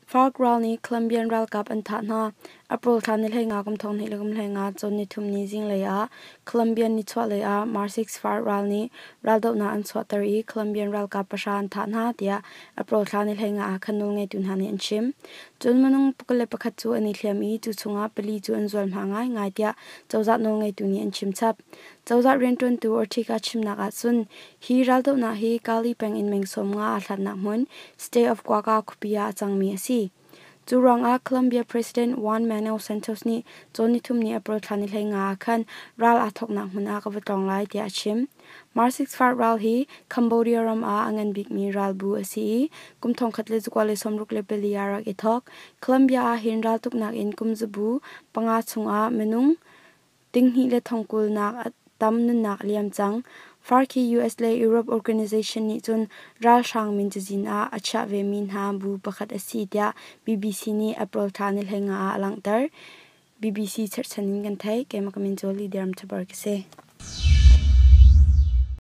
FARC ral nih Colombian ralkap an thah hna. April thla ni 15 kum 2015 cawn nithum ni zinglei ah Colombian nichuahlei ah Marsix FARC ral nih raldohnak an chuahter i Colombian ralkap pahra an thah hna tiah April thla ni 15 ah khan nawlngeitu hna nih an chim. Cun minung 21 cu an i hliam i cu chungah pali cu an zualhma ngaingai tiah cozah nawlngeitu nih an chim chap. Cozah rianṭuantu Ortega chimnak ahcun hi raldohnak hi Cali peng in meng 50 aa hlatnak hmun State of Oaxaca khuapi ah a cangmi a si. Cu ruangah Colombia President Juan Manuel Santos nih cawn nithum ni April thla ni 15 ah khan ral aa thawknak hmun ah ka va tlawng lai tiah a chim. Marsix FARC ral hi Cambodia ram ah a ngan bikmi ralbu a si i kum 1964 ah rak i thawk. Colombia ah hin raltuknak in kum zabu panga chungah minung Tinghnih le thongkul nak a tam nunnak a liam cang. FARC hi US le Europe Organization nih cun ralhrang min cazin ah a chiah vemi hna bu pakhat a si tiah BBC nih April thla ni 15 ah a langhter. BBC cherhchan in kan theih. Keimah ka min cu Lidiram Thabar ka si.